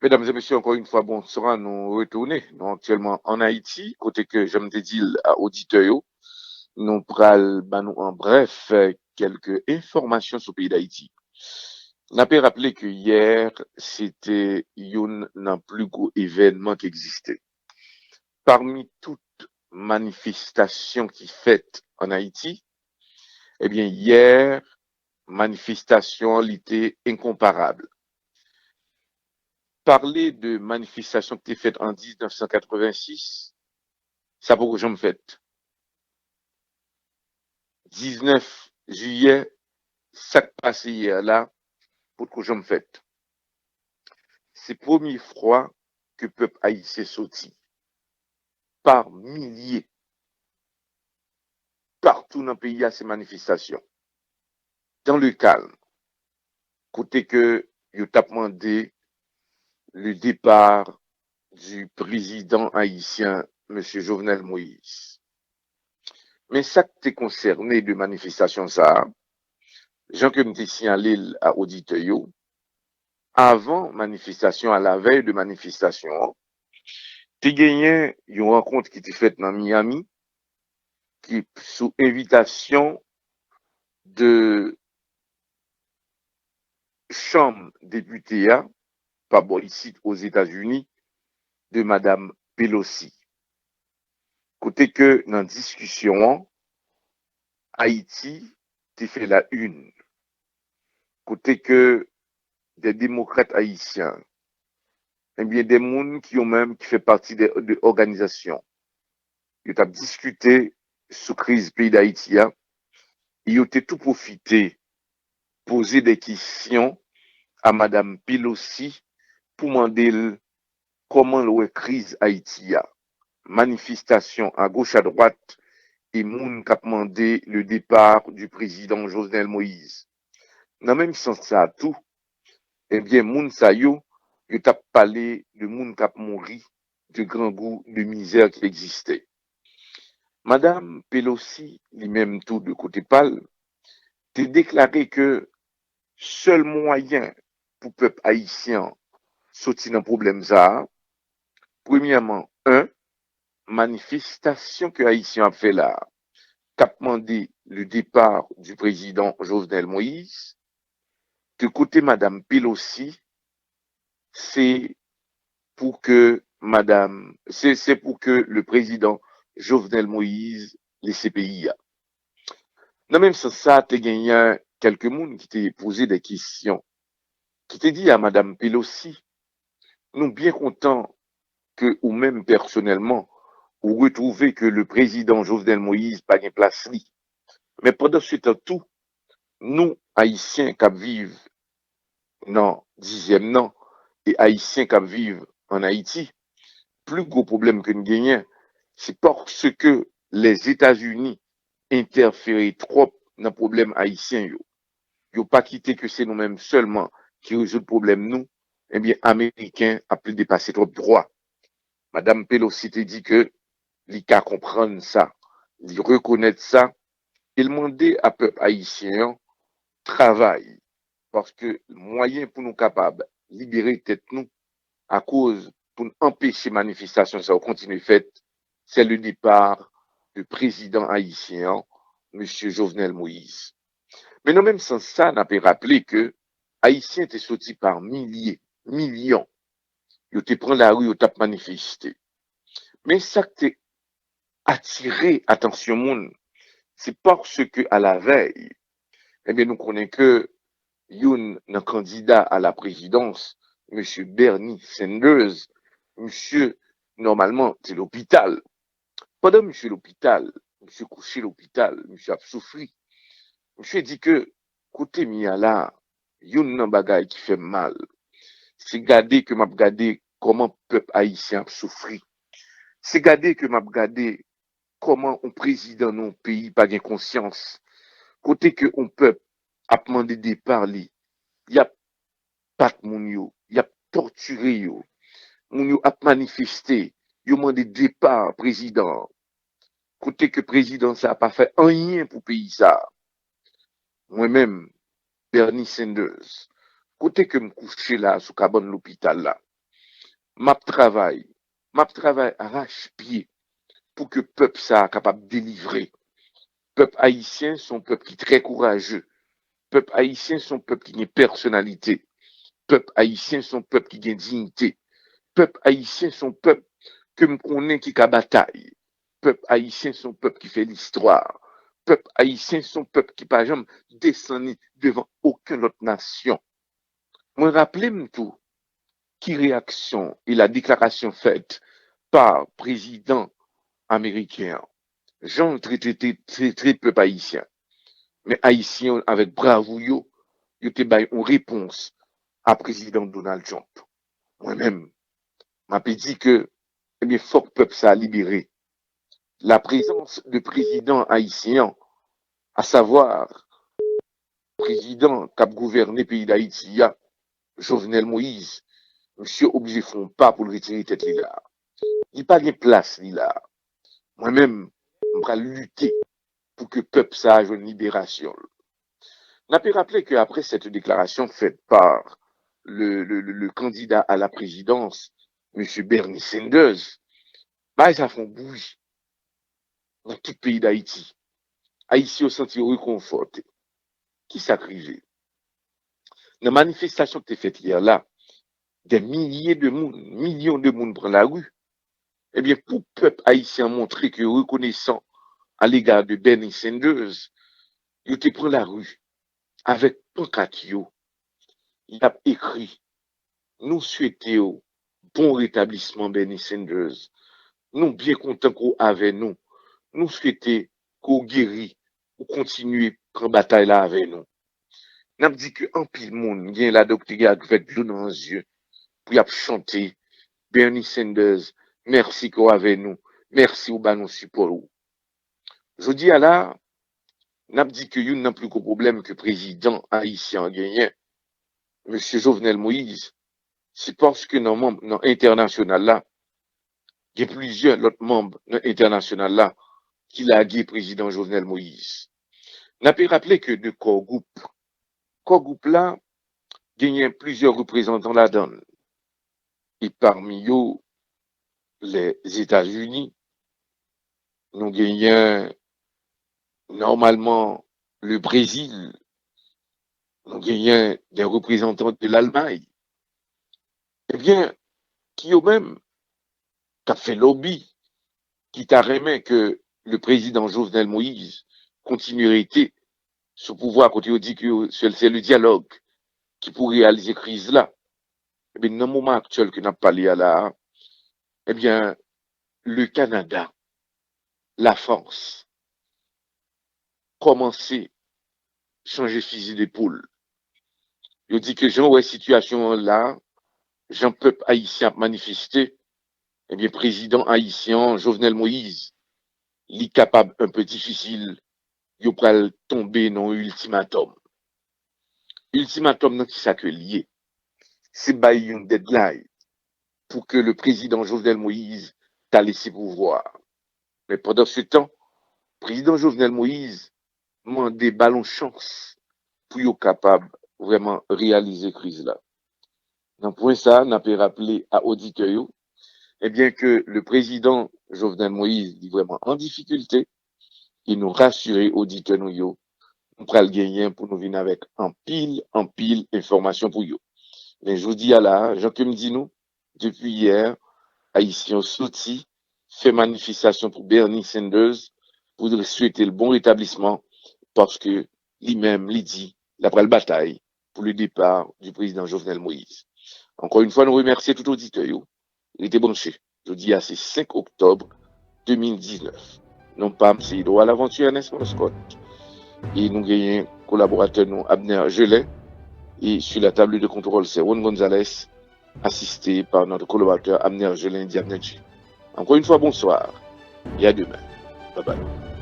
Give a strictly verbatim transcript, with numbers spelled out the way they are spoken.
Medam e mesye, ankò yon fwa, bonswa. Nou retounen. Nou aktyèlman ann Ayiti, kote ke, jan m te di l a oditè yo, nou pral ba nou an brèf kèlke enfòmasyon sou peyi Dayiti. N ape raple ke yè, se te youn nan pli gwo evènman ki egziste. Pami tout manifestasyon ki fèt ann Ayiti, ebyen, yè, manifestasyon an, li te enkonparab. Pale de manifestasyon ki te fèt an diznèf san katrevensis, sa poko janm fèt. Diznèf jiyè, sa k pase yè la, potko janm fèt. Se premye fwa ke pèp ayisyen soti pa milye. Patou nan peyi a, se manifestasyon. Dans le calme, kote ke yo t ap mande le départ du président haïtien, mesye Jovenel Moïse. Men sa k te konsène de manifestasyon sa a, jan ke m te siyale l a oditè yo, avan manifestasyon, a la vèy de manifestasyon an, te genyen yon rankont ki te fèt nan Miami, ki sou envitasyon de Chanm Depite a, pa bò isit Ozetazini, de Madam Pelosi. Kote ke nan diskisyon an, Ayiti te fè la une. Kote ke de demokrat ayisyen, ebyen, de moun ki yo menm ki fè pati de, de òganizasyon, yo t ap diskite sou kriz peyi Dayiti a, e yo te tou pwofite poze de kesyon a Madam Pelosi pou mande l kòman l wè kriz Ayiti a, manifestasyon agoch adwat e moun k ap mande le départ du président Jovenel Moïse. Nan menm sans sa a tou, ebyen, moun sa yo, yo t ap pale de moun k ap mouri, de grangou, de mizè ki egziste. Madam Pelosi, li menm tou de kote pa l, te deklare ke sèl mwayen pou pèp ayisyen an soti nan pwoblèm sa a, premyèman, en, manifestasyon ke ayisyen ap fè la a, k ap mande le départ du président Jovenel Moïse, de kote Madam Pelosi, se pou ke Madam, se, se pou ke le président Jovenel Moïse lese peyi a. Nan menm sans sa, te genyen kèlke moun ki te poze de kesyon, ki te di a Madam Pelosi, nou byen kontan ke ou menm pèsonèlman, ou retwouve ke le président Jovenel Moïse pa gen plas li. Men pandan se tan tou, nou, Ayisyen k ap viv nan dizyèm nan, e Ayisyen k ap viv ann Ayiti, pli gwo pwoblèm ke n genyen, se paske Lèzetazini entèfere twòp nan pwoblèm ayisyen yo. Yo pa kite ke se nou menm sèlman ki rezoud pwoblèm nou, ebyen, Ameriken ap plede pase twòp dwa. Madam Pelosi te di ke li ka konprann sa, li rekonèt sa, e l mande a pèp ayisyen an travay, paske mwayen pou nou kapab libere tèt nou, akoz pou n anpeche manifestasyon sa yo kontinye fèt, se le départ de président ayisyen an, mesye Jovenel Moïse. Men nan menm sans sa, n ape raple ke Ayisyen te soti pa milye, milyon, yo te pran lari, yo t ap manifeste. Men sa k te atire atansyon moun, se paske a la vèy, ebyen, nou konnen ke youn nan kandida a la prezidans, mesye Bernie Sanders, misye nòmalman te lopital. Pandan misye lopital, misye kouche lopital, misye ap soufri, misye di ke kote m ye a la, youn nan bagay ki fè m mal, se gade ke m ap gade kòman pèp ayisyen ap soufri. Se gade ke m ap gade kòman yon prezidan nan yon peyi pa gen konsyans. Kote ke yon pèp ap mande depa li, y ap bat moun yo, y ap tòtire yo. Moun yo ap manifeste, yo mande depa prezidan an. Kote ke prezidan sa a pa fè anyen pou peyi sa a. Mwen menm, Bernie Sanders, kote ke m kouche la sou kabann lopital la, M ap travay, m ap travay arachpye pou ke pèp sa a kapab delivre. Pèp ayisyen se yon pèp ki trè kouraje. Pèp ayisyen se yon pèp ki gen pèsonalite. Pèp ayisyen se yon pèp ki gen diyite. Pèp ayisyen se yon pèp ke m konnen ki ka batay. Pèp ayisyen se yon pèp ki fè listwa. Pèp ayisyen se yon pèp ki pa janm desann li devan okenn lòt nasyon. Mwen raple m tou ki reyaksyon e la deklarasyon fèt pa prezidan ameriken an, jan l trete, trete, trete pèp ayisyen. Men ayisyen yo avèk bravou yo, yo te bay yon repons a prezidan Donald Trump. Mwen menm, m ape di ke, ebyen, fòk pèp sa a libere. La prezans de prezidan ayisyen an, asavwa prezidan k ap gouvène peyi Dayiti a, Jovenel Moïse, misye oblije fè yon pa pou l retire tèt li la. Li pa gen plas li la. Mwen menm, m pral lite pou ke pèp sa a jwenn liberasyon l. N ape raple ke apre cette déclaration faite par le, le, le, le candidat à la présidence, mesye Bernie Sanders, bagay sa fè yon bri nan tout peyi Dayiti. Ayisyen yo santi yo rekonfòte. Kisa k rive? Nan manifestasyon ki te fèt yè la, dè milye de moun, milyon de moun pran lari. Ebyen, pou pèp ayisyen an montre ke yo rekonesan alega de Bernie Sanders, yo te pran lari avèk pankat yo. Y ap ekri, nou swete w bon retablisman, Bernie Sanders. Nou byen kontan ke w avè nou. Nou swete ke w geri, ou kontinye pran batay la avè nou. N ap di ke anpil moun gen ladan ki te gen avèk dlo nan zye pou y ap chante, Bernie Sanders, mèsi ke w avè nou. Mèsi ou ba nou sipò ou. Jodi a la, n ap di ke youn nan pli gwo pwoblèm ke prezidan ayisyen an genyen, mesye Jovenel Moïse, se paske nan manm nan entènasyonal la, gen plizyè lòt manm nan entènasyonal la ki lage prezidan Jovenel Moïse. N ape raple ke de Core Group, Core Group la genyen plizyè reprezantan ladan l. E pami yo, Lèzetazini, nou genyen nòmalman le Brezil, nou genyen de reprezantan de Lalmay. Ebyen, ki yo menm k ap fè lòbi, ki ta renmen ke le prezidan Jovenel Moïse kontinye rete sou pouvwa, kote yo di ke yo, se, se le dyalòg ki pou reyalize kriz la. Ebyen, nan moman aktyèl ke n ap pale a la a, ebyen, le Kanada, Lafrans, kòmanse chanje fizi depoul. Yo di ke jan w wè sitiyasyon an la, jan pèp ayisyen ap manifeste, ebyen, prezidan ayisyen an, Jovenel Moïse, li kapab enpe difisil, yo pral tonbe nan yon iltimatòm. Iltimatòm nan, kisa ke l ye? Se bay yon deadline pou ke le prezidan Jovenel Moïse ta lese pouvwa a. Men pandan se tan, prezidan Jovenel Moïse mande ba l yon chans pou yo kapab vrèman reyalize kriz la. Nan pwen sa a, n ape raple a oditè yo, ebyen, ke le prezidan Jovenel Moïse, li vrèman an difikilte, e nou rasire oditè nou yo, nou pral genyen pou nou vin avèk anpil, anpil enfòmasyon pou yo. Men jodi a la a, jan ke m di nou, depi yè, Ayisyen yo soti fè manifestasyon pou Bernie Sanders, pou swete l bon retablisman, paske li menm, li di, l ap pral batay pour le départ du président Jovenel Moïse. Encore une fois, nou remèsye tout oditè yo. Rete branche. Jodi a se senk oktòb de mil diznèf. Non pa m se Edouard Laventure Ernest Monscott. E nou genyen kolaboratè nou Abner Gelin. E sur la table de contrôle, c'est Ron Gonzalez, assisté par notre collaborateur Abner Gelin, Diabnetchi. Encore une fois, bonsoir et à demain. Bye bye.